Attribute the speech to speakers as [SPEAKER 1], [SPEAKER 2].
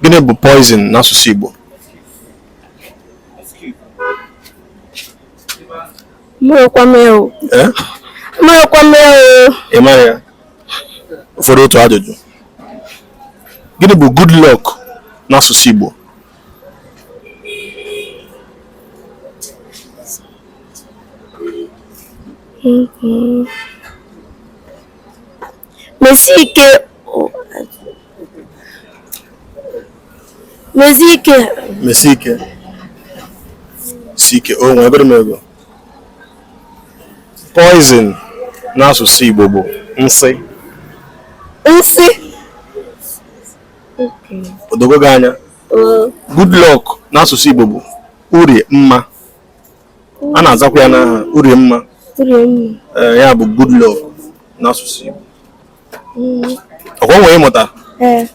[SPEAKER 1] Gịnị bụ poison n'asụsụ Igbo?
[SPEAKER 2] Mụrụkwa m ya o.
[SPEAKER 1] Eh?
[SPEAKER 2] Mụrụkwa m ya o.
[SPEAKER 1] Ị mara ya? Ụfọdụ otu ajụjụ. Gịnị bụ good luck n'asụsụ Igbo?
[SPEAKER 2] Mesie ike. Mesie ike.
[SPEAKER 1] Mesie ike. Si ike o nwee ebere m ego. Poison n'asụsụ Igbo bụ nsị.
[SPEAKER 2] Nsị.
[SPEAKER 1] O dogo gị anya? Good luck n'asụsụ Igbo bụ urie mma. A na-azakwa ya n'aha urie mma. Ee, ya bụ good luck n'asụsụ Igbo. Ọkwa nwere ịmụta? Daalụ.